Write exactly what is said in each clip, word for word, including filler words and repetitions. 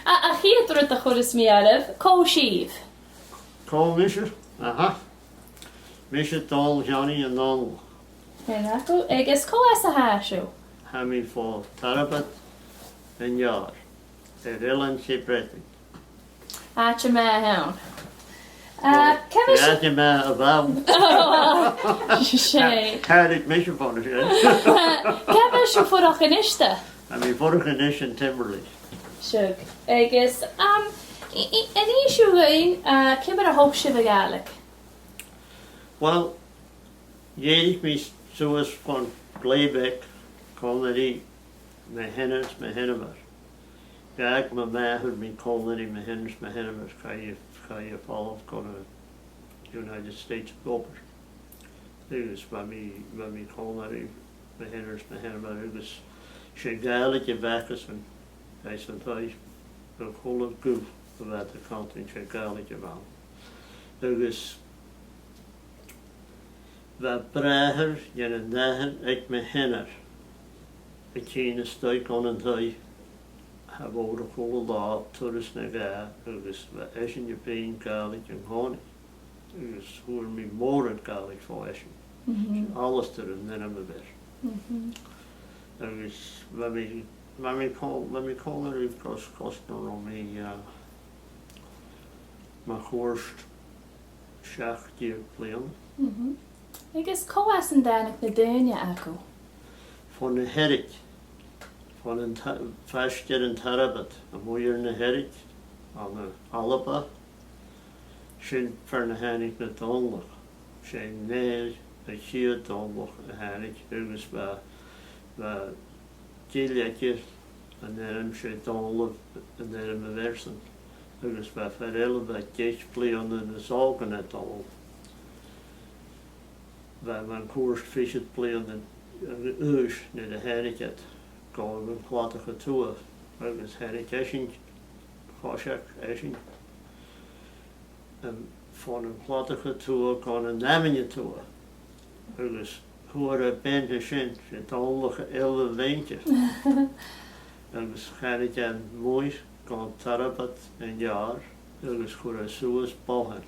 A, a' chiad rud a chuireas mi oirbh, cò sibh? Cò mise? Aha. Mise Dòmhnall Sheonaidh an Dòmhnallach. Sin agaibh, agus cò às a tha sibh? Tha mi bho Tarbad an Iar, air Eilean Cheap Breatainn. Àite math a th' ann. Uh, càit a bheil sibh? Àite math a bh' ann. Seadh. Càit a bheil mise bhon a sin? Càit a bheil sibh a' fuireach a-niste? Tha mi a' fuireach a-nis an Timberlea. Seadh. Agus, um, i, i, an innis sibh dhuinn, uh, ciamar a thog sibh a' Ghàidhlig? Well, dh'èirich mi suas bhon glè bheag, còmhla ri mo sheanair is mo sheanmhair. Dh'fhàg mo mhàthair mi còmhla ri mo sheanair is mo sheanmhair, chaidh, chaidh a dh'fhalbh gu na United States ag obair. Agus bha mi, bha mi còmhla ri mo sheanair is mo sheanmhair, agus 's e Gàidhlig a bh' acasan anns an taigh, a h-uile guth a bha iad a' cantainn, 's e Gàidhlig a bh' ann. Agus bha bràthair dhen an athair aig mo sheanair a' tighinn a-staigh dhan an taigh, cha mhòr a h-uile là, turas no dhà, agus bha esan a' bruidhinn Gàidhlig an-còmhnaidh. Agus fhuair mi mòran Gàidhlig bho esan. Mhm. 'S e Alasdair an t-ainm a bh' air. Mhm. Agus bha mi, bha mi còm-, bha mi còmhla ribh gus, gus an robh mi, uh, mun cuairt seachd deug bliadhna. Mhm. Agus cò às an tàinig na daoine agaibh? Bho na Hearaich. Bhon an ta-, faisg air an Tarbad, a-muigh air na Hearaich, ann an Alba. Sin far na thàinig na Dòmhnallach. 'S e an aon, a' chiad Dòmhnallach a thàinig, agus bha, bha gille aige, an ainm, 's e Dòmhnall an t-ainm a bh' airsan, agus bha fear eile a bha deich bliadhna nas òige na Dòmhnall. Bha e mun cuairt fichead bliadhna a dh'aois nuair a thàinig iad gu na Cladach a Tuath, agus thàinig esan, choisich esan, um, bho na Cladach a Tuath gu na h-Amainn a Tuath, agus fhuair e bean an sin, 's e Dòmhnallach eile a bh' innte. Agus thàinig e a-muigh gu Tarbad an Iar, agus chuir e suas bothan.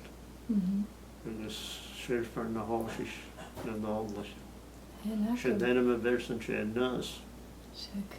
Mhm. Agus sin far na thòisich na Dòmhnallaich. Sin an t-ainm a bh' airsan, 's e Aonghas. Seadh.